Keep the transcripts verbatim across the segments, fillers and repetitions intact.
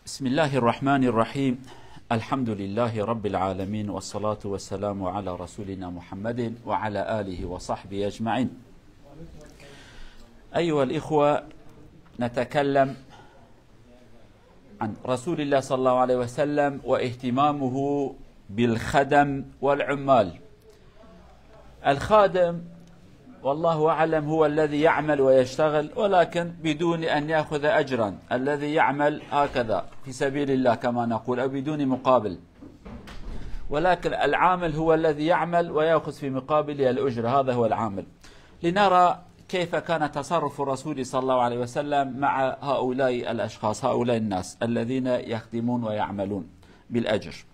بسم الله الرحمن الرحيم. الحمد لله رب العالمين، والصلاة والسلام على رسولنا محمد وعلى آله وصحبه أجمعين. أيها الإخوة، نتكلم عن رسول الله صلى الله عليه وسلم واهتمامه بالخدم والعمال. الخادم، والله أعلم، هو الذي يعمل ويشتغل، ولكن بدون أن يأخذ أجرا. الذي يعمل هكذا في سبيل الله كما نقول، أو بدون مقابل. ولكن العامل هو الذي يعمل ويأخذ في مقابله الأجرة. هذا هو العامل. لنرى كيف كان تصرف الرسول صلى الله عليه وسلم مع هؤلاء الأشخاص، هؤلاء الناس الذين يخدمون ويعملون بالأجر.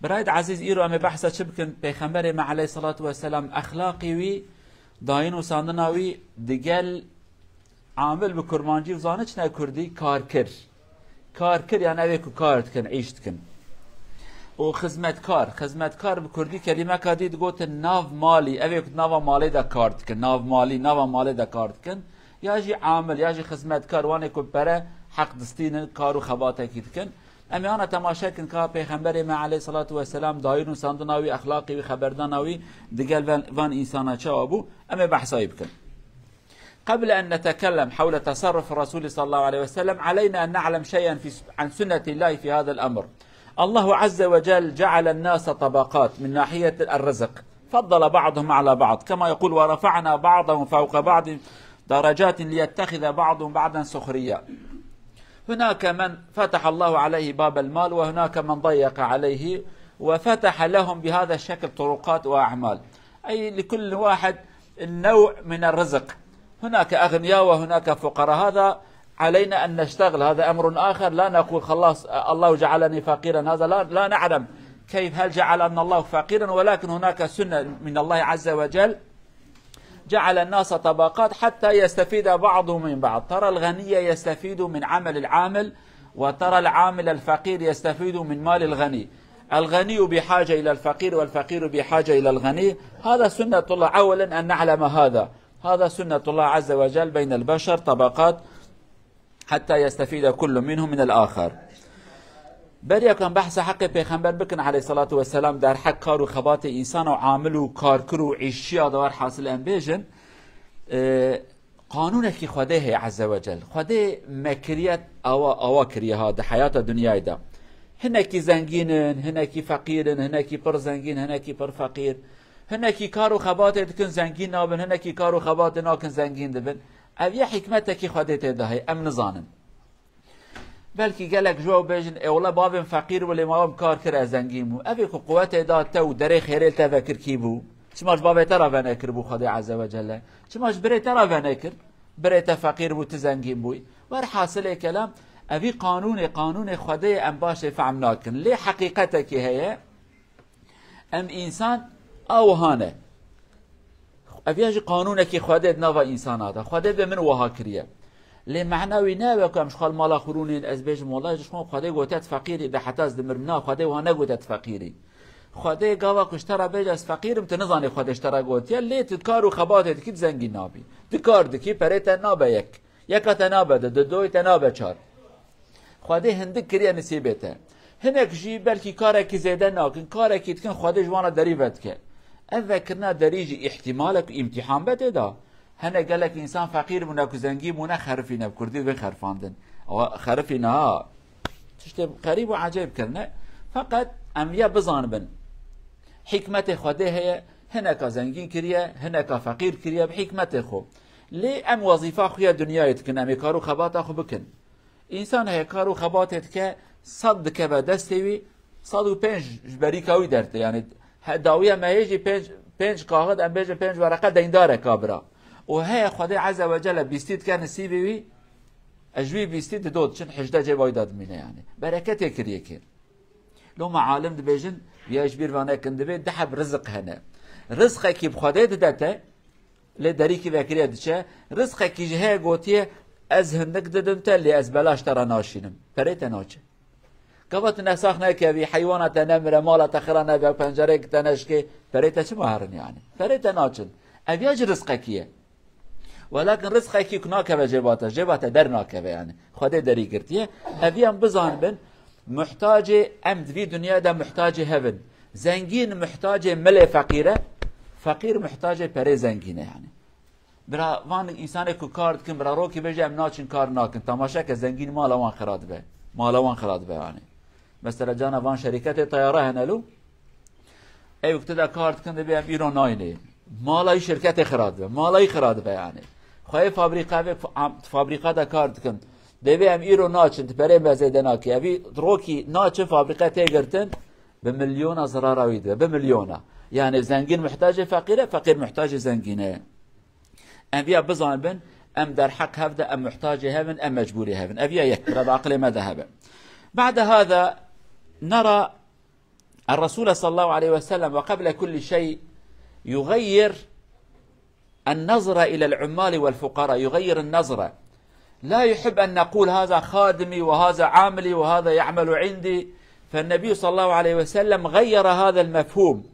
Birayê ezîz, îro em ê behsa çi bikin? Pêxemberê me aleyhissalatu vesselam, exlaqî wî, dayîn û sandina wî digel amil bi kurmancî û zaniçine kurdî kar kir. Kar kir, yani ew ê ku kar dikin, îş dikin. Û xizmetkar, xizmetkar bi kurdî kelîmeka dî digotin nav malî, ew ê ku nava malê de kar dikin, nav malî, nava malê de kar dikin. Ya jî amil, ya jî xizmetkar, wan ê ku pere heq distînin, kar û xebatekî dikin. Em ê ana temaşe kin ka Pêxemberê me aleyhissalatu vesselam dayîn û sandina wî, exlaqê wî, xeberdana wî digel van, van însana çawa bû, em ê behsa wî bikin. قبل أن نتكلم حول تصرف الرسول صلى الله عليه وسلم، علينا أن نعلم شيئا في، عن سنة الله في هذا الأمر. الله عز وجل جعل الناس طبقات من ناحية الرزق، فضل بعضهم على بعض، كما يقول: "ورفعنا بعضهم فوق بعض درجات ليتخذ بعضهم بعضا سخريا". هناك من فتح الله عليه باب المال، وهناك من ضيق عليه وفتح لهم بهذا الشكل طرقات وأعمال. أي لكل واحد نوع من الرزق. هناك أغنياء وهناك فقراء. هذا علينا أن نشتغل، هذا أمر آخر. لا نقول: "خلاص، الله جعلني فقيرا". هذا لا، لا نعلم كيف، هل جعلنا الله فقيرا، ولكن هناك سنة من الله عز وجل، جعل الناس طبقات حتى يستفيد بعضهم من بعض. ترى الغني يستفيد من عمل العامل، وترى العامل الفقير يستفيد من مال الغني. الغني بحاجة إلى الفقير، والفقير بحاجة إلى الغني. هذا سنة الله، أولا أن نعلم هذا. هذا سنة الله عز وجل بين البشر، طبقات، حتى يستفيد كل منهم من الآخر. Beriya ku em behsa heqê Pêxember bikin aleyhissalatu vesselam, derheq kar û xebatê însan û amil û karkir û îşçiya de, werhasil em bêjin, e, qanûnekî Xwedê heye Azze ve Cel. Xwedê me kiriye awa, awa kiriye ha di heyata dinyayê de. Hinekî zengîn in, hinekî feqîr in, hinekî pir zengîn, hinekî pir feqîr. Hinekî kar û xebatê dikin, zengîn nabin, hinekî kar û xebatê nakin, zengîn dibin. Ev ya hikmetekî Xwedê tê de heye, em nizanin. Belkî gelek ji we bêjin, ê wele bavê min feqîr bû, lê mavê min kar kir, ez zengîn bûm. Ev ê ku quwetê da te û derê xêrê li te vekir kî bû? Çima ji bavê te re venekiribû Xwedê Azze ve Celle? Çima ji birê te re venekir? Birê te feqîr bû, tu zengîn bûyî. Werhasilê kelam, evî qanûnê, qanûnê Xwedê ye, em baş ê fehm nakin. Lê heqîqetekî heye, em însan a wiha ne. Ev ya jî qanûnekî Xwedê di nava însana de. Xwedê bê min wiha kiriye. Lê mehna wî ne ew e ku em ji xwe li mala xwe rûnên, ez bêjim, "Wela ji xwe Xwedê gotiye tu feqîrî", de heta ez dimirim. Na, Xwedê wiha negotiye tu feqîrî. Xwedê gava ku ji te re bêje, "Ez feqîr im", tu nizanî Xwedê ji te re gotiye, lê tu kar û xebatê dikî, tu zengîn nabî. Tu kar dikî, perê te nabe yek. Yeka te nabe du, du, doyê te nabe çar. Xwedê hindik kiriye nisîbê te. Hinek jî belkî karekî zêde nakin, karekî dikin, Xwedê ji wan re derî vedike. Ev vekirina derî jî îhtîmalek û îmtîhan be tê de. Hene gelek însan feqîr bûne ku zengîn bûne, xerifîne, bi kurdî dibê xerifandin. Ewa xerifîne ha. Tiştê xerîb û ecêb kirine. Feqet em ya bizanibin. Hikmetê Xwedê heye, hineka zengîn kiriye, hineka feqîr kiriye bi hikmetê xwe. Lê em wezîfa xwe ya dinyayê dikin, em ê kar û xebata xwe bikin. Însan heye kar û xebatê dike, sed dikeve destê wî, sed û pênc ji berîka wî dertê. Yanî he dawiya me hê jî pênc, pênc kaxid, em bêjin pênc wereqe deyndareka bira. Û heye Xwedê Azze ve Celle bîstî dike nisîbê wî, ez ji wî bîstî dido diçin, hejdeh cêba wî de dimîne yanî. Bereketê kiriye kê. Loma alim dibêjin, ya ji bîr ve nekin, dibê du heb rizik hene. Rizqekî bi Xwedê dide te, lê derîkî vekiriye diçe. Rizqekî jî heye gotiye, ez hindik didim te, lê ez belaş te re naşînim. Perê te naçe. Gava tu nesax nekevî, heywana te nemire, mala te xira nebe, pencereyek te neşkê, perê te çima herin yanî? Perê te naçin. Ev ya jî rizqekî ye. Welakin rizqekî ku nakeve cêba te, cêba te dernakeve yani. Xwedê derî girtiye. Ev em bizanibin, muhtacê, em di vî dinyayê de muhtacê hev in. Zengîn muhtacê milê feqîr e, feqîr muhtacê perê zengîn e yani. Bira van însanê ku kar dikin, bira rokî bêje em naçin kar nakin. Temaşe ke zengîn mala wan xira dibe. Mala wan xira dibe yani. Mesela cana van şerîketê teyara hene lo. Ew ku tu de kar dikin dibê em îro nayne. Mala wî şirketê xira dibe. Mala wî xira dibe yani. Xweyê fabrîka vê f-, am-, fabrîka de kar dikin. Dibê em îro naçin, tu perê me zêde nakî. Evî rokî naçin fabrîka tê girtin. Bi milyona zirara wî dibe. Bi milyona. Yani zengîn muhtacê feqîr e, feqîr muhtacê zengîn e. Em viya bizanibin, em derheq hev de, em muhtacê hev in, em mecbûrê hev in. Ev ya yek, bira di aqilê me de hebe. بعد هذا نرى الرسول صلى الله عليه وسلم وقبل كل شيء يغير النظرة إلى العمال والفقراء، يغير النظرة. لا يحب أن نقول: "هذا خادمي وهذا عاملي وهذا يعمل عندي". فالنبي صلى الله عليه وسلم غير هذا المفهوم.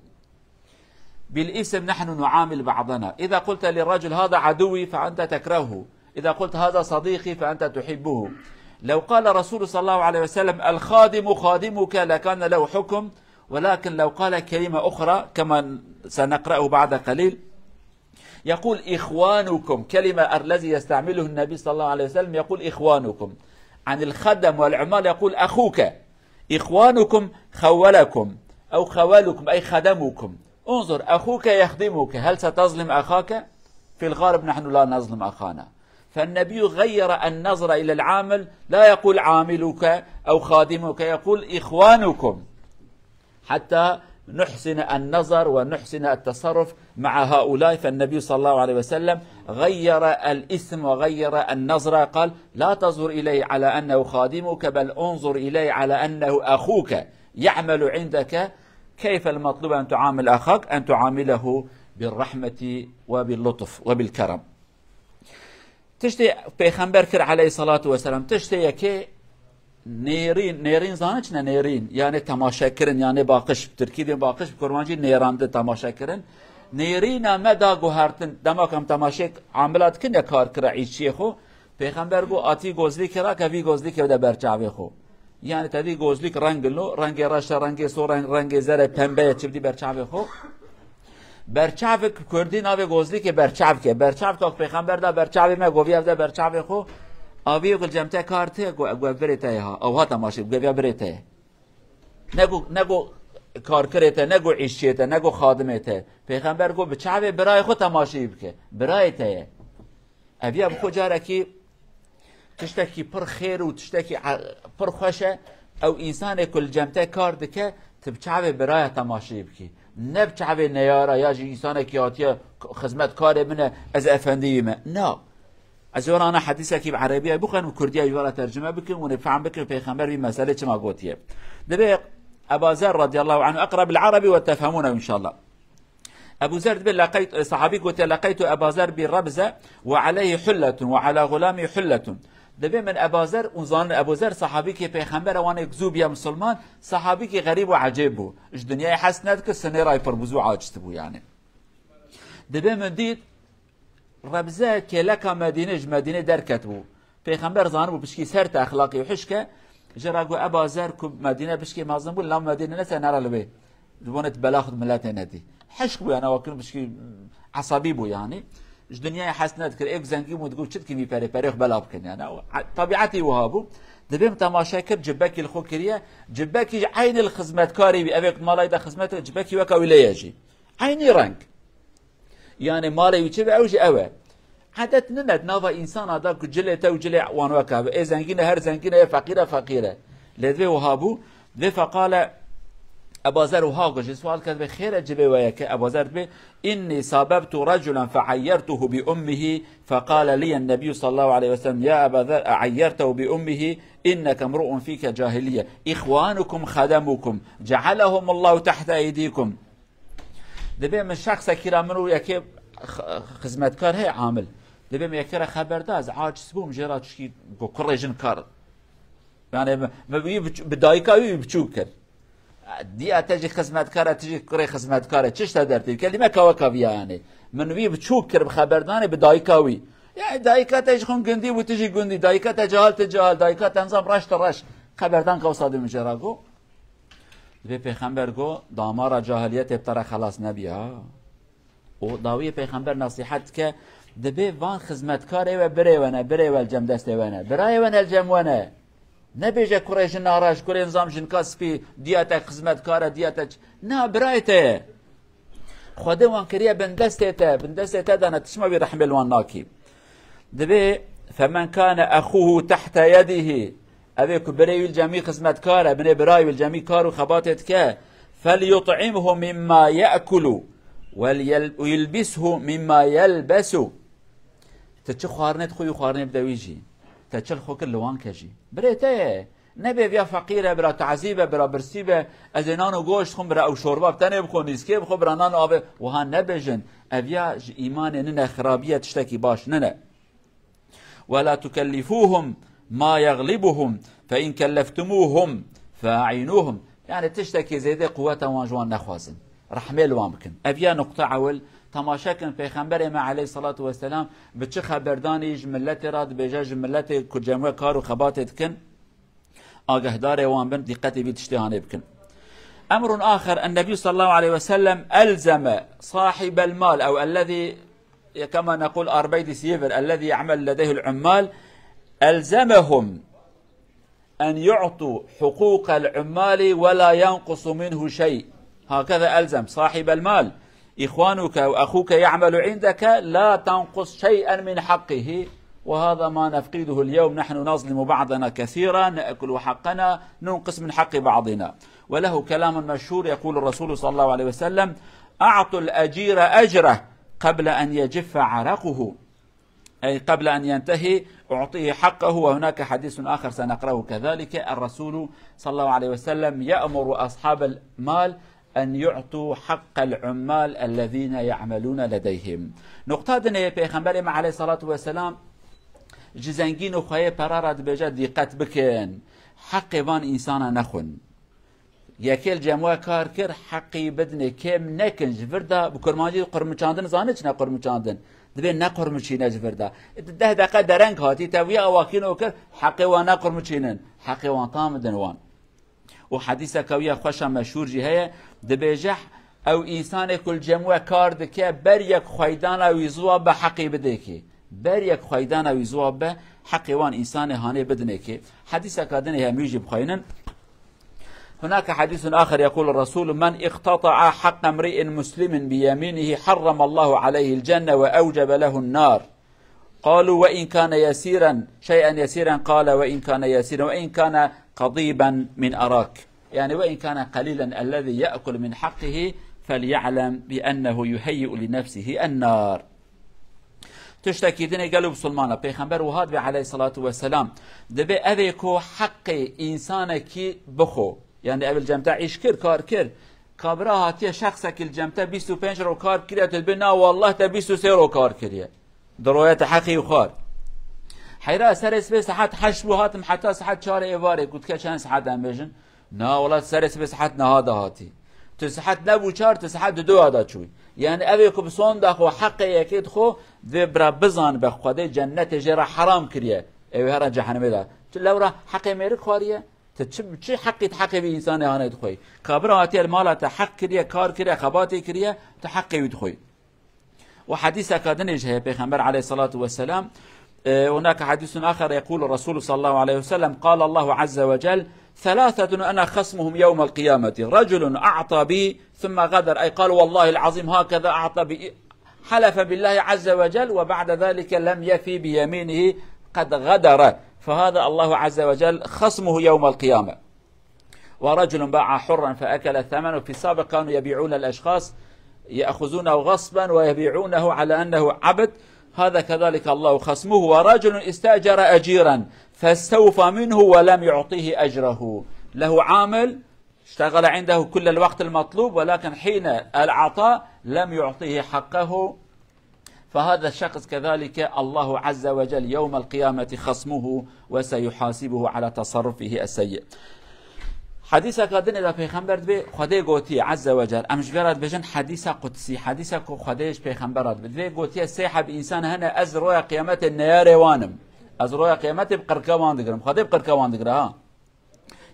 بالاسم نحن نعامل بعضنا. إذا قلت للرجل: "هذا عدوي"، فأنت تكرهه. إذا قلت: "هذا صديقي"، فأنت تحبه. لو قال رسول صلى الله عليه وسلم: "الخادم خادمك"، لكان له حكم، ولكن لو قال كلمة أخرى كما سنقرأه بعد قليل، يقول: "إخوانكم"، كلمة الذي يستعمله النبي صلى الله عليه وسلم، يقول: "إخوانكم". عن الخدم والعمال يقول: "أخوك". إخوانكم خولكم أو خولكم أي خدمكم. انظر، أخوك يخدمك، هل ستظلم أخاك؟ في الغالب نحن لا نظلم أخانا. فالنبي غير النظرة إلى العامل، لا يقول: "عاملك" أو "خادمك"، يقول: "إخوانكم". حتى نحسن النظر ونحسن التصرف مع هؤلاء. فالنبي صلى الله عليه وسلم غير الاسم وغير النظرة، قال: "لا تنظر إليه على أنه خادمك، بل انظر إليه على أنه أخوك يعمل عندك". كيف المطلوب أن تعامل أخاك؟ أن تعامله بالرحمة وباللطف وبالكرم. Tiştê Pêxember kir aleyhissalatu vesselam, tiştê yekê nêrîn, nêrîn zanî çi ne nêrîn? Yani temaşe kirin, yani bakış, Tirkî dê bakış, bi kurmancî nêrandin, temaşe kirin. Nêrîna me da guhertin, dema ku em temaşê amila dikin ya karkira îşçiyê xwe, Pêxember got: "Atî gozlîkê rake, vî gozlîkê de ber çavê xwe." Yani te dî gozlîk reng lo, rengê reş e, rengê sor e, rengê zer e, pembe ye, çi bidî ber çavê xwe. Berçavik kurdî navê gozlîkê berçavk e. Berçavka ku Pêxember da berçavê me, goviya de berçavê xwe. Avî ku cem te kar tê, go, go virê te ye ha. Ew ha temaşe, goviya birê te ye. Ne go, ne go karkirê te, ne go îşçiyê te, ne go xadimê te. Pêxember go bi çavê birayê xwe temaşeyî bike. Birayê te ye. Ev ya bi xwe carekî tiştekî pir xêr û tiştekî e-, pir xweş e. Ew însanê ku li cem te kar dike, tu bi çavê biraya temaşeyê bikî. Ne bi çavê neyara ya jî însanekî hatiye xizmetkarê min e, ez efendî wî me. Na. Ez ê we re ana hedîsekî bi erebiyayê bixwînim û kurdiyayê ji we re tercime bikim, hûn ê fehm bikin, Pêxember vî meselê çima gotiye. Dibê Eba Zer radiyallahu anhu, "اقرأ بالعربي وتفهمونه إن شاء الله". Ebu Zer dibê, leqeyt-, sahabî gotiye, "Leqeytu Eba Zer bi rebze ve aleyhi hulletun ve ala gulami hulletun." Dibê min Eba Zer, û zanin Ebu Zer sahabîkê Pêxember e, wan ê ku zû biye misilman, sahabîkê xerîb û ecêb bû. Ji dinyayê hez nedikir, sinêrayê pir bû, zû aciz bû yani. Dibê min dît, rebze kêleka Medînê ji Medînê derketibû. Pêxember zanibû pişkî sert e, exlaqî û hişk e. Ji re got, Eba Zer ku Medîne pişkî mezin bû, la Medîne nese nere li wê. Ji bo nê tu bela xwe di miletê nedî. Hişk bû yani, ew kin pişkî esabî bû yani. Ji dinyayê hez nedikir. Ê ku zengîn bû, digot çi dikin vî perê, perê xwe bela bikin yani. Ew, a, tabietî wiha bû. Dibê min temaşe kir, cibekî li xwe kiriye. Cibekî ji eynî li xizmetkarê wî, evê ku malay de xizmet, cibekî weka wî lê ye jî. Eynî reng. Yani malê wî çi be, ew jî ew e. Edet nine di nava însana da ku cilê te û cilê wan wek e. Ê zengîn e, her zengîn e, ê feqîr e, feqîr e. Lê divê wiha bû, divê feqale Eba Zer wiha got, ji sual kir, divê xêr e, cibê we yek e? Eba Zer dibê, "إني ساببت رجلا فعيرته بأمه، فقال لي النبي صلى الله عليه وسلم: يا أبا ذر، أعيرته بأمه؟ إنك امرؤ فيك جاهلية. إخوانكم خدمكم، جعلهم الله تحت أيديكم." Dibê min şexsekî ra, min û yekê x-, xizmetkar heye, amil. Dibê min yekê ra xeber da, ez aciz bûm, jê ra tişkî ku kurê jin kar. Yani min, min wî bi, bi dayika wî biçûk kir. Diya te jî xizmetkar e, tu jî kurê xizmetkar e. Çi ji te dertê? Kelîme kawe kaviya yani. Min wî biçûk kir bi xeberdanê bi dayika wî. Ya dayika te ji xwe gundî bû, tu jî gundî. Dayika te cahil, tu cahil. Dayika te nizam reş, tu reş. Xeberdan kewsa dê mijera go. Dibê pêxember go, damara cahiliyetê bi te re xelas nebiya. Û dawiyê pêxember nesîhet dike, dibê van xizmetkarê we birê we ne, birê we li cem destê we ne. Birayê we ne li cem we ne. Nebêje kurê jin naraş, kurê nizam jinka spî, diya te xizmetkar e, diya te ç-, na birayê te ye. Xwedê wan kiriye bin destê te, bin destê te dane, tu çima wî rehmê li wan nakî? Dibê, "Femen kane exûhu tehte yedîhî." Evê ku birê wî li cemî xizmetkar e, binê birayê wî li cemî kar û xebatê dike, "Felyut'imhu mimma ye'kulu, wel yel-, yelbishu mimma yelbesu." Te çi xwarinê dixwî û xwarinê bide wî jî. Te çi li xwe kir li wan ke jî. Birê te ye. Nebe viya feqîr e, bira tazî be, bira birsî be, ez ê nan û goşt xwim, bira ew şorba bi tenê bixwe, nîskê bixwe, bira nan û avê. Wiha nebêjin. Ev ya ji îmanê nine, xirabî ye, tiştekî baş nine. "Ve la tukellifûhum ma yeglibuhum, fe in kelleftumûhum fe e'înûhum." Yani tiştekî zêdê quweta wan ji wan nexwazin. Rehmê li wan bikin. Ev ya nuqta ewil. Temaşe kin, Pêxemberê me aleyhissalatu vesselam bi çi xeberdanî ji milletê re dibêje, ji milletê ku cem we kar û xebatê dikin, agahdarê wan bin, dîqetê vî tiştê hanê bikin. Emrun axer, en-Nebî sallallahu aleyhi ve sellem elzeme sahibel mal ew ellezî, kema nequl, arbeidis yevir, ellezî ye'mel ledeyhul ummal, elzemehum en yu'tu huquqel ummali ve la yenqusu minhu şey. Hakeza elzem sahibel mal. إخوانك أو أخوك يعمل عندك، لا تنقص شيئا من حقه، وهذا ما نفقده اليوم، نحن نظلم بعضنا كثيرا، نأكل حقنا، ننقص من حق بعضنا. وله كلام مشهور يقول الرسول صلى الله عليه وسلم: "أعطوا الأجير أجره قبل أن يجف عرقه"، أي قبل أن ينتهي أعطيه حقه. وهناك حديث آخر سنقرأه كذلك، الرسول صلى الله عليه وسلم يأمر أصحاب المال أن يعطوا حق العمال الذين يعملون لديهم. Nuqta dinê, Pêxemberê me aleyhissalatu vesselam ji zengîn û xweyê pera re dibêje, dîqet bikin, heqê van însana nexwin. Yekê li cem we kar kir, heqî bidinê, kêm nekin ji vir de, bi kurmancî qurmiçandin, zanî çi ne qurmiçandin? Dibê ne qurmiçîne ji vir de. Deh deqe dereng hatî, te wî awakîno kir, heqê wan ne qurmiçînin, heqê wan tam bidin wan. Û hedîseke wî ya xweş a meşhûr jî heye, dibêje, ew însanê ku li cem we kar dike, ber yek xweydana wî ziwa be heqî bidêkê. Ber yek xweydana wî ziwa be heqê wan însanê hanê bidinêkê. Hedîseka dinê heye, em wî jî bixweynin. هناك حديث آخر يقول الرسول: "من اقتطع حق امرئ مسلم بيمينه حرم الله عليه الجنة وأوجب له النار." قالوا: "وإن كان يسيرا، شيئا يسيرا؟" قال: "وإن كان يسيرا، وإن كان قضيبا من أراك." يعني: "وإن كان قليلا الذي يأكل من حقه فليعلم بأنه يهيئ لنفسه النار." Tiştekî dinê gelo bisilmana, Pêxember wiha dibê aleyhissalatu vesselam, dibê evê ku heqê însanekî bixwe, yani ev li cem te îş kir, kar kir, kabira hatiye şexsekî li cem te bîst û pênc ro kar kiriye, tu dibê na wallah te bîst û sê ro kar kiriye. Di roye te heqî xwar. Heyra serê sibê saet heşt bû, hatim heta saet çarê êvarê, ku dike çend saet em bêjin? Na wela, serê sibê saet neha de hatî. Tu saet nebû çar, tu saet duduya de çûy. Yani evê ku bi sonda xwe heqê yekê dixwe, vê bira bizan be Xwedê cennetê jê re heram kiriye. Ew ê here cehennemê de. Tu lewra heqê mêrik xwariye? Tu çi, çi heqî, tu heqê vî însanê hanê dixwey? Kabira hatiye li mala te heq kiriye, kar kiriye, xebatê kiriye, tu heqê wî dixwey. Û hedîseka dinê jî heye, Pêxember aleyhissalatu vesselam, e, هناك حديث آخر يقول الرسول صلى الله عليه وسلم: "قال الله عز وجل: ثلاثة أنا خصمهم يوم القيامة، رجل أعطى بي ثم غدر، أي قال: والله العظيم هكذا أعطى بي، حلف بالله عز وجل وبعد ذلك لم يفي بيمينه، قد غدر، فهذا الله عز وجل خصمه يوم القيامة." ورجل باع حرا فأكل الثمن، وفي السابق كانوا يبيعون الأشخاص، يأخذونه غصبا ويبيعونه على أنه عبد، هذا كذلك الله خصمه. ورجل استأجر أجيرا فاستوفى منه ولم يعطه أجره، له عامل اشتغل عنده كل الوقت المطلوب، ولكن حين العطاء لم يعطه حقه، فهذا الشخص كذلك الله عز وجل يوم القيامة خصمه وسيحاسبه على تصرفه السيء. Hedîseka dinê de Pêxember dibê Xwedê gotiye, Ezze ve Cel. Em ji vê re dibêjin hedîsa qudsî, hedîsa ku Xwedê ji Pêxember re dibe. Dibê gotiye, sê heb însan hene, ez roya qiyametê neyarê wan im. Ez roya qiyametê bi qirka wan digirim. Xwedê bi qirka wan digire, ha.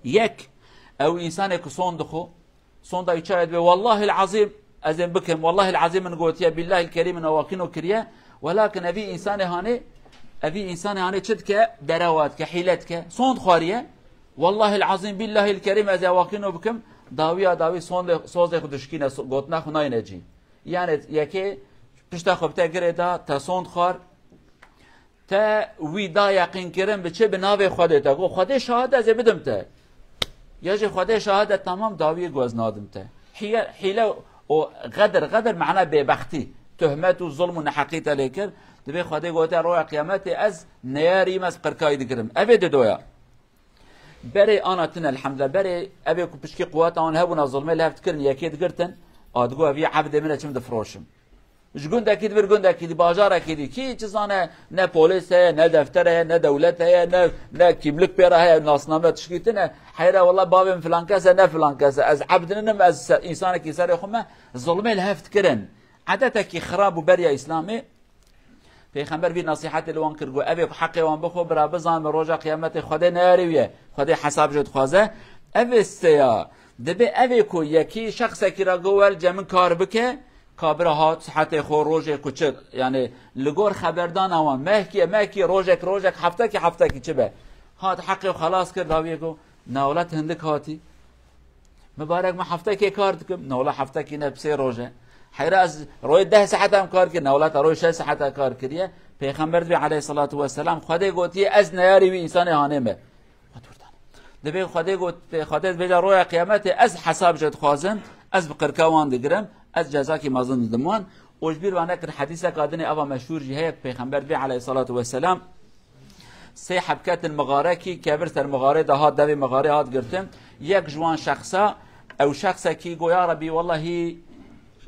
Yek, ew însanê ku son dixwe, sonda wî çaye dibê, wallahil azîm, ez ê bikim, wallahil azîm min gotiye, billahil kerîm min awakîno kiriye, welakin evî însanê hanê, evî însanê hanê çi dike, derewa dike, hîle dike, son dixwariye, wallahil azîm, billahil kerîm ez ê awakîno bikim, dawiya dawî sondê, sozê xwe dişkîne, so-, gotina xwe nayne cî. Yani yekê pişta xwe bi te girê da, te son dixwar, Te wî da yeqînkirin bi çi? Bi navê Xwedê te. Got, Xwedê şahid, ez ê bidim te. Ya jî Xwedê şahid e, tamam, dawiyê got, ez nadim te. Hîye-, hîle û xedir, xedir mena bêbextî. Tuhmet û zulm û neheqî te lê kir. Dibê Xwedê gote, roya qiyametê ez neyarîm, ez qirkayî digirim. Ev ê didoya. Berê ana tune, elhemdulillah, berê evê ku pişkî quweta wan hebûna, zulmê li hev dikirin, yekê digirtin, a digot, ev yê ebdê min e, çim difiroşim. Ji gundekî di vir gundekî di, bajarekî di, kî çi zane, ne polîs heye, ne defter heye, ne dewlet heye, ne, ne kîmlik pê re heye, nasname tişkî tune. Heyre wela bavê min filan kes e, ne filan kes e. Ez ebd ninim, ez se-, însanekî serê xwe me, zulmê li hev dikirin. Edetekî xirab û beriya Îslamê, Pêxember vî nesîhetê li wan kir, got, evê ku heqê wan bixwe, bira bizanbe roja qiyametê Xwedê neyarî wî ye. Xwedê hesab ji dixwaze. Ev ê sê ya. Dibê evê ku yekî şexsekî re got, wel, cem min kar bike, kabira hat, sihetê xwe, rojê ku çi, yani li gor xeberdana wan, mehkî ye, mehkî, rojek, rojek, heftekî, heftekî çi be. Hat heqê xwe xelas kir, dawiyê got, na wela tu hindik hatî. Mibarek, min heftekê kar dikim. Na wela heftekî ne, bi sê roj e. Heyra ez rojê deh saet em kar kir. Na wela te rojê şeş saet kar kiriye. Pêxember dibê aleyhissalatu vesselam, Xwedê gotiye, ez neyarî wî însanê hanê me. Dibê Xwedê got, Xwedê dibêje, roya qiyametê ez hesab ji dixwazim, ez bi qirka wan digirim, ez cezakî mezin didim wan. Û ji bîr ve nekir, hedîseka dinê eva meşhûr jî heye, Pêxember dibê aleyhissalatu vesselam, Sê heb ketin mixarekî, kevir ser mixarê de hat, devê mixarê hat girtin. Yek ji wan şexsa, ew şexsekî got, ya Rebî, wellahî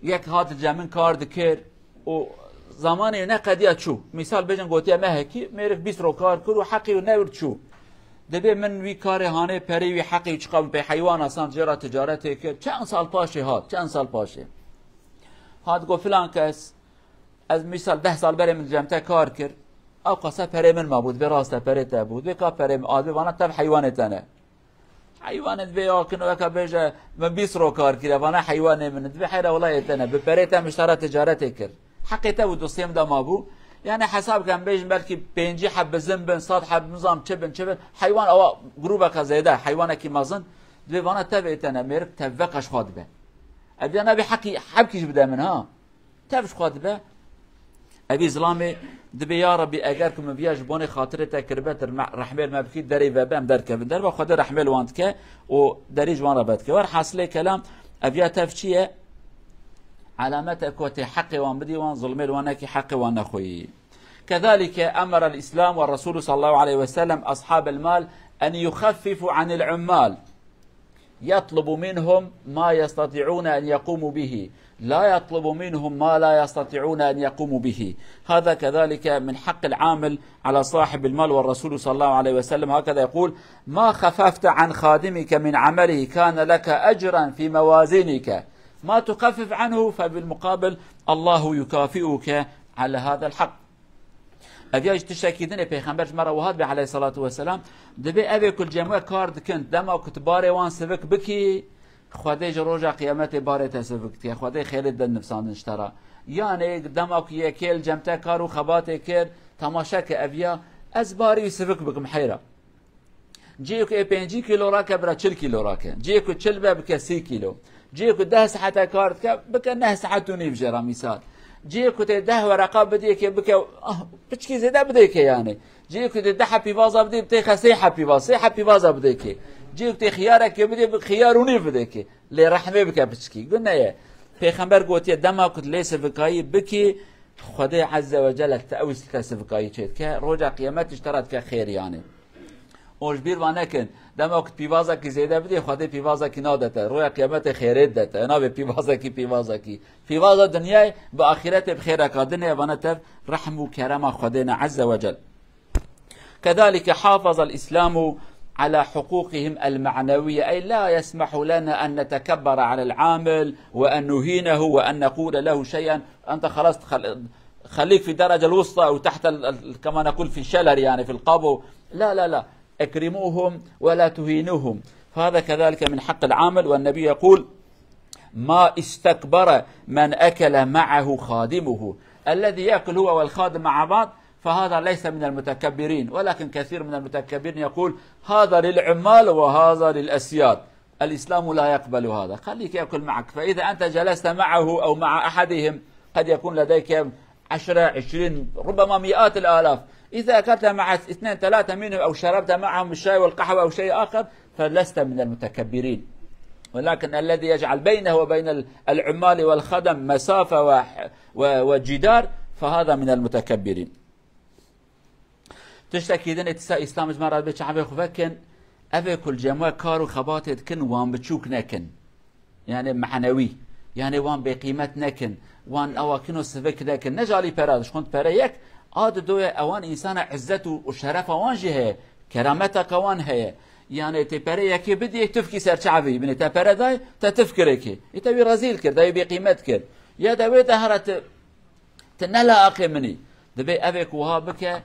yek hat li cem min kar dikir û zamanê ne qediya çû. Mîsal bêjin, gotiye mehekî, mêrik bîst ro kar kir û heqî wî newir çû. Dibê min wî karê hanê, perê wî, heqî wî çiqa bû, pê heywana sand, jê re ticaretê kir. Çend sal paşê hat, çend sal paşê. Hat got, filan kes, Ez mîsal deh sal berê min cem te kar kir. Ew qasa perê min mabû, dibê rast e, perê te bû. Dibê ka perê min, a dibê vana tev heywanê te ne. Heywanê dibê ya kin weka bêje, min bîst ro kar kiriye, vana heywanê min. Dibê heyra wela yê te ne. Bi perê te min ji te re ticaretê kir. Heqê te bû, dostiyê min de mabû. Yani hesab kem bêjin belkî pêncî heb bizin bin, sed heb nizam çi bin, çi bin. Heywan ewa grûbeka zêde, heywanekî mezin. Dibê vana tev ê te ne, mêrik tev veka ji xwe dibe. Ev ya nabê heqî hebkî ji bide min ha. Tev ji xwe dibe. Evî zilamê dibê, ya Rebî, eger ku min viya ji bonê xatirê te kiribe, tu rehmê li me bikî, derê vebe, em derkevin derve, Xwedê rehmê li wan dike û derî ji wan re vedike. Werhasilê kelam, ev ya tev çi ye? Alamet e ku tê heqê wan bidî wan, zulmê li wan nekî, heqê wan nexweyî. كذلك أمر الإسلام والرسول صلى الله عليه وسلم أصحاب المال أن يخففوا عن العمال. يطلب منهم ما يستطيعون أن يقوموا به، لا يطلب منهم ما لا يستطيعون أن يقوموا به. هذا كذلك من حق العامل على صاحب المال، والرسول صلى الله عليه وسلم هكذا يقول: ما خففت عن خادمك من عمله كان لك أجرا في موازينك، ما تخفف عنه فبالمقابل الله يكافئك على هذا الحق. Ev ya jî tiştekî din e, Pêxember ji me re wiha dibe aleyhissalatu vesselam, dibê evê ku li cem we kar dikin, dema ku tu barê wan sivik bikî, Xwedê ji roja qiyametê barê te sivik dike, Xwedê xêrê dide nivsandin ji te re. Yanê dema ku yekê li cem te kar û xebatê kir, temaşe ke ev ya, ez barî wî sivik bikim heyra. Cihê ku ê pêncî kîlo rake, bira çil kîlo rake. Cihê ku çil be, bike sî kîlo. Cihê ku deh saete kar dike, bike neh saet û nîv jê re mîsal. Cihê ku tê deh wereqa bidê kê, bike, ah, piçkî zêde bidê kê yani. Cihê ku tê deh heb pîvaza bidê, tê xe sê heb pîvaz, sê heb pîvaza bidê kê. Cihê ku tê xiyarekê bidê, bi xiyar û nîv bidê kê. Lê rehmê bike piçkî. Gune ye. Pêxember gotiye, dema ku tu lê sivikayî bikî, Xwedê Ezze ve Celle te ew te sivikayî çêdike, roja qiyametê ji te re dike xêr yani. Û ji bîr va nekin, dema ku pîvazekî zêde bidê, Xwedê pîvazekî nade te. Roja qiyametê xêrê dide te. Nabê pîvazekî, pîvazekî. Pîvaza dinyayê bi axîretê bi xêreka dinê, evane tev rehm û kerema Xwedê ne Ezze ve Celle. كذلك حافظ الإسلام على حقوقهم المعنوية، أي لا يسمح لنا أن نتكبر على العامل وأن نهينه وأن نقول له شيئا، أنت خلاص خل-، خليك في الدرجة الوسطى أو تحت ال-، ال-، كما نقول في الشلر، يعني في القبو. لا، لا، لا، أكرموهم ولا تهينوهم، فهذا كذلك من حق العامل. والنبي يقول: ما استكبر من أكل معه خادمه. الذي يأكل هو والخادم مع بعض، فهذا ليس من المتكبرين، ولكن كثير من المتكبرين يقول: هذا للعمال وهذا للأسياد، الإسلام لا يقبل هذا، خليك يأكل معك. فإذا أنت جلست معه أو مع أحدهم، قد يكون لديك عشرة، عشرين، ربما مئات الآلاف، إذا أكلت مع اثنين ثلاثة منهم أو شربت معهم الشاي والقهوة أو شيء آخر، فلست من المتكبرين. ولكن الذي يجعل بينه وبين ال-، العمال والخدم مسافة و-، و-، وجدار، فهذا من المتكبرين. Tiştekî din ê dîsa Îslam ji me re dibê çavê xwe vekin, ev ê ku li cem we kar û xebatê dikin, wan biçûk nekin. Yani manewî. Yani wan bêqîmet nekin. Wan ewa kin û sivik nekin. Ne ji alî pera, ji xwend pere yek, a didoye ewan însana izzet û, û şerefa wan jî heye. Kerameteke wan heye. Yani tê pere yekê bidiyê, tifkî ser çavê wî binê. Te pere dayê, te tifk kirê kê. Ê te wî rezîl kir, te wî bêqîmet kir. Ya de wê de here ti Ti ne layiqê min î. Dibê evê ku wiha bike,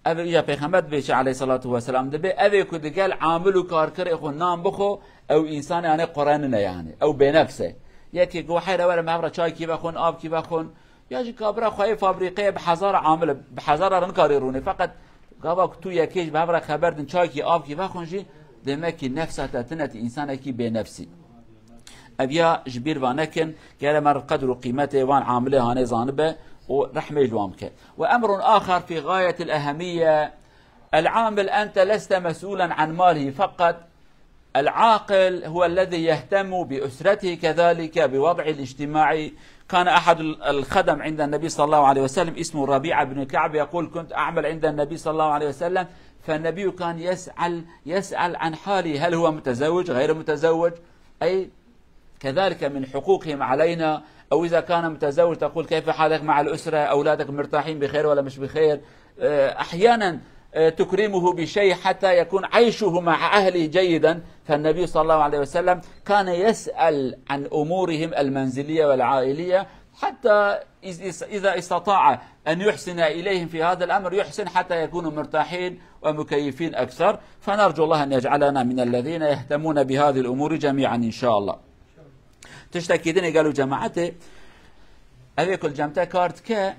ev ya Pêxember dibê çi aleyhissalatu vesselam, dibê evê ku digel amil û karkirê xwe nan bixwe, ew însanê, yani, qurenine, yani, ew bênefs e. Yekê ku heyre were me hev re çaykî vexwin, avkî vexwin, ya jî kabira xweyê fabrîqeyê bi hezara amil, bi hezara rinkarê rûnê. Feqet gava ku tu yekê ji bi hev re xeber din çaykî avkî vexwin jî, demekî nefsa te tine, ti însanekî bênefsî. Ev ya ji bîr va nekin, gere me qedr û qîmetê van amilê hanê zanibe û rehmê ji wan bike. وأمر آخر في غاية الأهمية، العامل أنت لست مسؤولا عن ماله فقط، العاقل هو الذي يهتم بأسرته كذلك بوضعه الاجتماعي. كان أحد ال-، الخدم عند النبي صلى الله عليه وسلم اسمه ربيعة بن كعب، يقول: كنت أعمل عند النبي صلى الله عليه وسلم، فالنبي كان يسأل، يسأل عن حالي، هل هو متزوج، غير متزوج؟ أي كذلك من حقوقهم علينا. أو إذا كان متزوج تقول: كيف حالك مع الأسرة؟ أولادك مرتاحين بخير ولا مش بخير؟ آه، أحيانا، آه، تكرمه بشيء حتى يكون عيشه مع أهله جيدا. فالنبي صلى الله عليه وسلم كان يسأل عن أمورهم المنزلية والعائلية حتى إذ-، إذا استطاع أن يحسن إليهم في هذا الأمر يحسن حتى يكونوا مرتاحين ومكيفين أكثر. فنرجو الله أن يجعلنا من الذين يهتمون بهذه الأمور جميعا إن شاء الله. Tiştekî din ê gelo cemaetê, ev ê ku li cem te kar dike,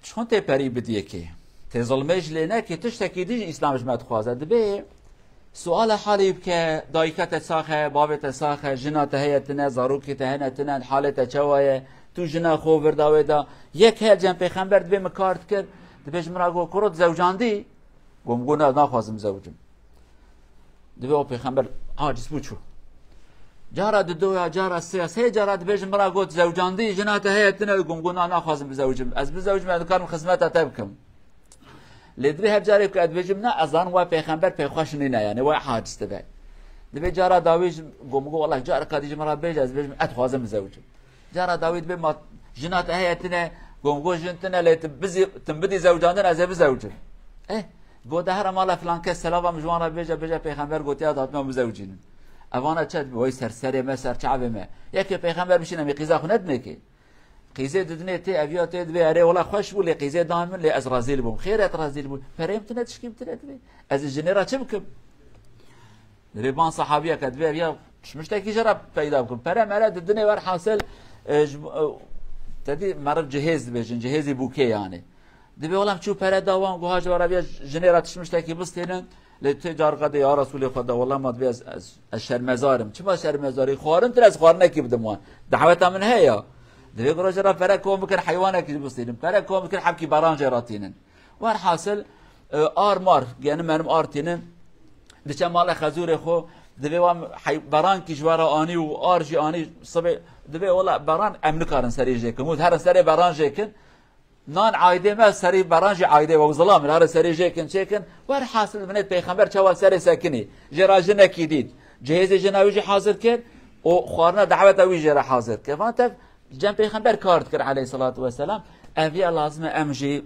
çixon tê perî bidiyekê. Tê zilmê ji lê nekê, tiştekî din jî Îslam ji me dixwaze. Dibê suala halê bike, dayika te sax e, bavê te sax e, jina te heye tine, zarokê te hene tine, halê te çawa ye, tu jina xwe vir da wê da. Yek heye li cem pêxember dibê min kar dikir, dibê ji min re got, kuro tu zewcandî? Got, min got, na, naxwazim zewcim. Divê o pêxember aciz bû çû. Cara didoya, cara sêya, sê cara dibêjim, min ra got, zewcandî, jina te heye tine? Got, min got, na, naxwazim bizewicim. Ez bizewicim, ez dikarim xizmeta te bikim. Lê divê her carê ku ez dibêjim, na, ez zanim wa pêxember pê xweş nîne, yani, wa aciz dibe. Divê cara dawî ji, got, min got, wela careka dî ji min ra bêje, ez dibêjim, ez dixwazim bizewicim. Cara dawî dibê, ma jina te heye tine? Got, min got, jin tine, lê tu bizî, tu min bidî zewcandin, ez ê bizewcim. Eh, got, de here mala filan kes selava min ji wan re bêje, bêje pêxember gotiya, datime bizewcînin. Evana çi dibê, wey ser serê me, ser çavê me. Yekê pêxember bişîne, min qîza xwe nedinê kê. Qîzê didinê tê, eviya tê dibê, erê wela xweş bû, lê qîzê dan min, lê ez rezîl bûm. Xêr et rezîl bû. Pereyê min tine, tişkî min tine dibê. Ez jinê re çi bikim? Rêban sahabiyeke divê ev ya tişmiştekî jê re peyda bikin. Pere mere didinê, werhasil, e, ji, e, te dî meriv cihêz dibêjin, cihêzî bûkê yani. Dibê wela min çû pere da wan, guha ji we re viya jinê re tişmiştekî bistênin. Lê tu carika dê, ya Resûlê Xweda, wela ma divê ez, ez, ez şermezar im. Çima şermezar î? Xwarin tune, ez xwarinekî bidim wan. Daweta min heye. Divê ku roje re pere kom bikin, heywanekî bistênin. Pere kom bikin, hebkî beran jê re tînin. Werhasil, e, ar mar, yani merim ar tînin. Diçe mala xezûrê xwe, divê wan hey-, berankî ji we re anî û ar jî anî sibê, divê wela beran em nikarin serê jê kin. Û herin serê beran jê kin. Nan aydê me, serê beran jî aydê we, zilam in, herin serê jê kin, çê kin. Werhasil binêt pêxember çawa serê sekinî. Jê re jinekî dît. Cihêzê jina wî jî hazir kir û xwarina daweta wî jê re hazir kir. Van tev cem pêxember kar dikir aleyhissalatu vesselam. Ev ya lazim e em jî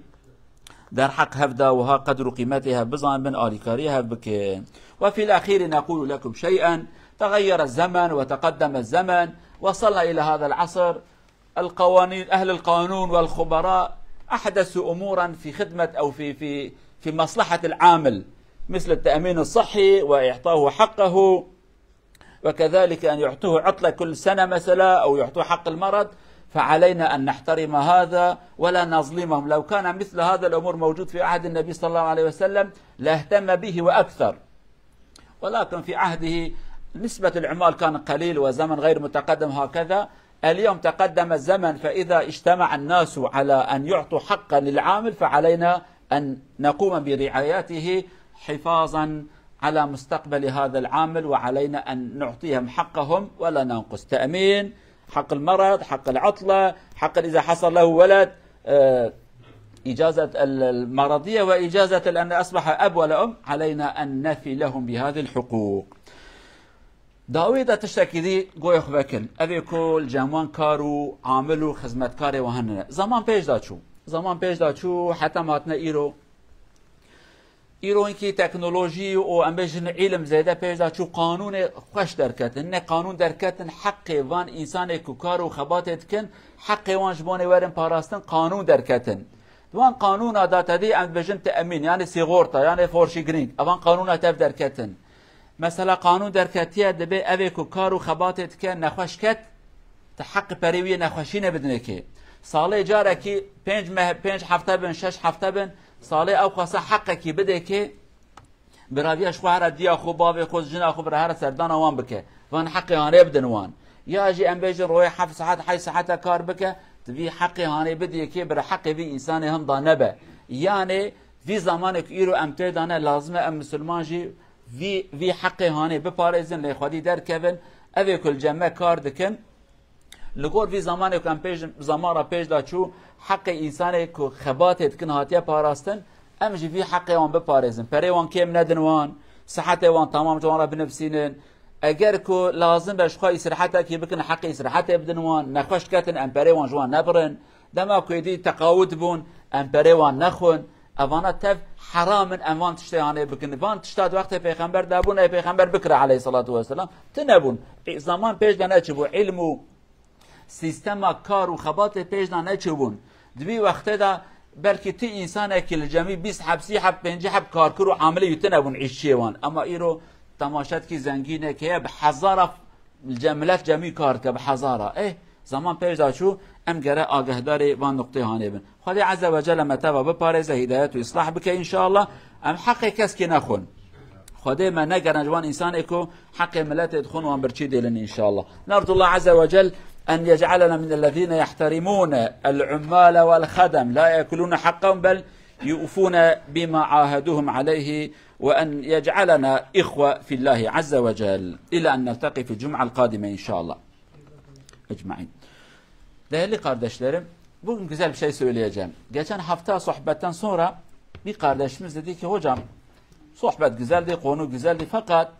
Derheq hev de wiha qedr û qîmetê hev bizanibin, alîkariyê hev bikin. وفي الأخير نقول لكم شيئا، تغير الزمن وتقدم الزمن، وصلنا إلى هذا العصر، القوانين، أهل القانون والخبراء أحدثوا أمورا في خدمة أو في، في، في مصلحة العامل، مثل التأمين الصحي وإعطائه حقه، وكذلك أن يعطوه عطلة كل سنة مثلا، أو يعطوه حق المرض، فعلينا أن نحترم هذا ولا نظلمهم. لو كان مثل هذا الأمور موجود في عهد النبي صلى الله عليه وسلم لاهتم به وأكثر، ولكن في عهده نسبة العمال كان قليل وزمن غير متقدم هكذا. اليوم تقدم الزمن، فإذا اجتمع الناس على أن يعطوا حقا للعامل، فعلينا أن نقوم برعايته حفاظا على مستقبل هذا العامل، وعلينا أن نعطيهم حقهم ولا ننقص. تأمين، حق المرض، حق العطلة، حق إذا حصل له ولد، آه، إجازة ال-، المرضية وإجازة لأن أصبح أب ولا أم، علينا أن نفي لهم بهذه الحقوق. Dawî de tiştekî dî goyê xwe vekin. Ev ê ku li cem wan kar û amil û xizmetkarê wan hene. Zaman pêş de çû. Zaman pêş de çû, heta me hatine îro. Îro hinkî teknolojî û em bêjin îlim zêde pêş de çû, qanûnê xweş derketin. Ne qanûn derketin, heqê van însanê ku kar û xebatê dikin, heqê wan ji bonê werin parastin, qanûn derketin. Di wan qanûna de tedî em dibêjin teemîn, yanî sîgorta, yanî forşîgirîng. Evan qanûna tev derketin. Mesela qanûn derketiye, dibê evê ku kar û xebatê dike nexweş ket, te heqê perê wî yê nexweşînê bidinê kê. Salê carekî pênc meh, pênc hefte bin, şeş hefte bin, salê ew xwesa heqekî bidê kê, biraviya ji xwe here diya xwe, bavê xwe, jina xwe bira here serdana wan bike. Van heqê hanê bidin wan. Ya jî em bêjin royê heft saet, heşt saete kar bike, tu vî heqê hanê bidiyê kê, bira heqê vî însanê hinda nebe. Yanê vî zamanê ku îro em tê de ne, lazim e em misilman jî vî, vî heqê hanê biparêzin, lê xwedî derkevin. Evê ku li cem me kar dikin, li gor vî zamanê ku em pêş, zaman re pêş de çû, heqê însanê ku xebatê dikin hatiye parastin, em jî vî heqê wan biparêzin. Perê wan kêm nedin wan, sihetê wan tamam ji wan re binivsînin. Eger ku lazim be ji xwe îsrehetekî bikin, heqê îsrehetê bidin wan, nexweş diketin, em perê wan ji wan nebirin. Dema ku êdî teqawut bûn, em perê wan nexwin. Evana tev heram in, em van tiştê hanê bikin. Van tişta di wextê pêxember de bûn, ey pêxember bikira aleyhissalatu vesselam. Tune bûn. E, zaman pêş de neçibû. Îlm û sîstema kar û xebatê pêş de neçibûn. Di vî wextê de belkî ti însanekî li cemî bîst heb, sî heb, pêncî heb karkir û amilê wî tune bûn, îşçiyê wan. Ema îro temaşetkî zengînek heye, bi hezara Li cem-, milet cemî kar dike bi hezara. Eh, zaman pêş de çû, em gere agahdarê van nuqtê hanê bin. Xwedê Azze ve Celle me teva biparêze, hidayet û islah bike înşallah. Em heqê keskî nexwin. Xwedê me negere ji wan însanê ku heqê miletê dixwin wan birçî dêlin înşallah. نرجو الله عز وجل أن يجعلنا من الذين يحترمون العمال والخدم لا يأكلون حقهم بل يوفون بما عاهدوهم عليه وأن يجعلنا إخوة في الله عز وجل. إلى أن نلتقي في الجمعة القادمة إن شاء الله. Ecmaîn. Değerli kardeşlerim, bugün güzel bir şey söyleyeceğim. Geçen hafta sohbetten sonra bir kardeşimiz dedi ki, "Hocam, sohbet güzeldi, konu güzeldi fakat